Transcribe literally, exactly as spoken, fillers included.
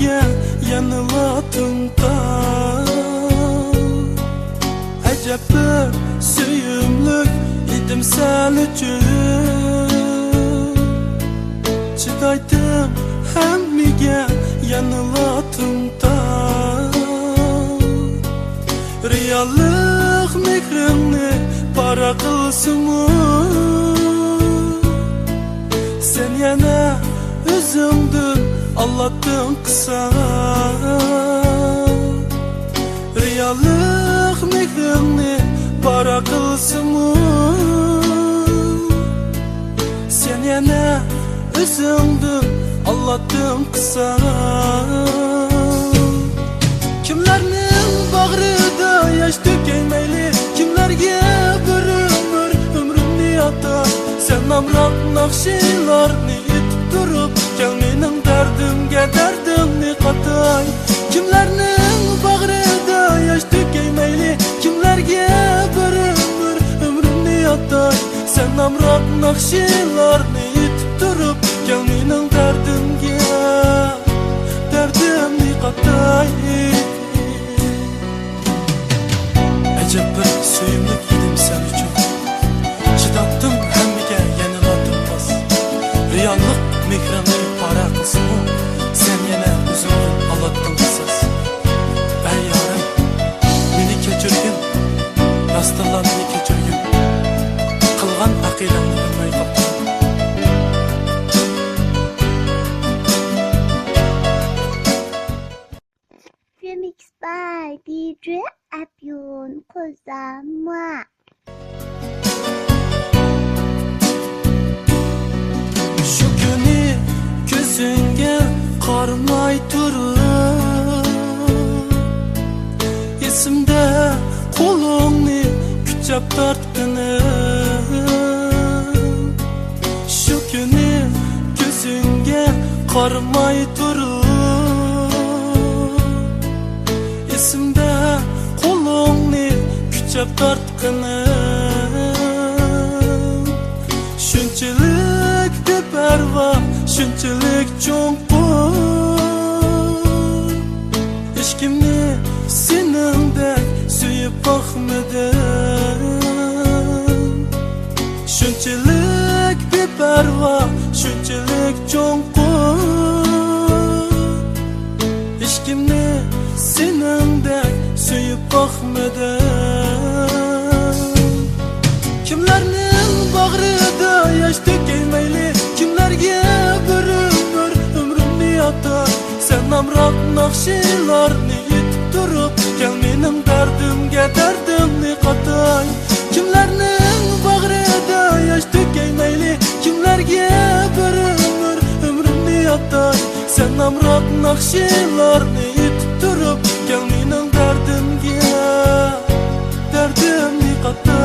يەنىلا توختاپ. ئەجەب بىر سۆيۈملۈك ئىدىم سەن ئۈچۈن. چىدايتتىم ھەممىگە يەنىلا توختاپ. رېئاللىق مېھرىڭنى پارە قىلسىمۇ، سەن يەنە ئۆزۈڭدىن ئالاتتىڭ قىساس. رېئاللىق مېھرىڭنى پارە قىلسىمۇ، سەن يەنە ئۆزۈڭدىن ئالاتتىڭ قىساس. كىملەرنىڭ باغرىدا ياش تۆكەي مەيلى، كىملەرگە بىر ئۆمۈر ئۆمرۈمنى ئاتاي. سەن ئامراق ناخشىلارنى ئېيتىپ تۇرۇپ، كەل مېنىڭ دەردىمگە دەردىمنى قاتاي. كىملەرنىڭ باغرىدا ياش تۆكەي مەيلى، كىملەرگە بىر ئۆمۈر ئۆمرۈمنى ئاتاي. سەن ئامراق ناخشىلارنى ئېيتىپ تۇرۇپ، كەل مېنىڭ دەردىمگە دەردىمنى قاتاي. ئەجەب بىر سۆيۈملۈك ئىدىم سەن ئۈچۈن. چىداتتىم ھەممىگە يەنىلا توختاپ. رېئاللىق مېھرىڭنى پارە قىلسىمۇ، سەن يەنە ئۆزۈڭدىن ئالاتتىڭ قىساس. ئەي يارىم، مېنى كەچۈرگىن، راستتىنلا مېنى كەچۈرگىن. قىلغان ئەقىدەڭنى بىلمەي قاپتىمەن. Remix by D J Apyun Kozama. شۇ كۈنى كۆزۈڭگە قارىماي تۇرۇپ، ئېسىمدە قولۇڭنى كۈچەپ تارتقىنىم. شۇ كۈنى كۆزۈڭگە قارىماي تۇرۇپ، ئېسىمدە قولۇڭنى كۈچەپ تارتقىنىم. شۇنچىلىك بىپەرۋا، شۇنچىلىك چوڭقۇر. ھېچكىمنى سېنىڭدەك سۆيۈپ باقمىدىم. شۇنچىلىك بىپەرۋا، شۇنچىلىك چوڭقۇر. ھېچكىمنى سېنىڭدەك سۆيۈپ باقمىدىم. كىملەرنىڭ باغرىدا ياش تۆكەي مەيلى، كىملەرگە بىر ئۆمۈر ئۆمرۈمنى ئاتاي. سەن ئامراق ناخشىلارنى ئېيتىپ تۇرۇپ، كەل مېنىڭ دەردىمگە دەردىمنى قاتاي. كىملەرنىڭ باغرىدا ياش تۆكەي مەيلى، كىملەرگە بىر ئۆمۈر ئۆمرۈمنى ئاتاي. سەن ئامراق ناخشىلارنى ئېيتىپ تۇرۇپ، كەل مېنىڭ دەردىمگە دەردىمنى قاتاي.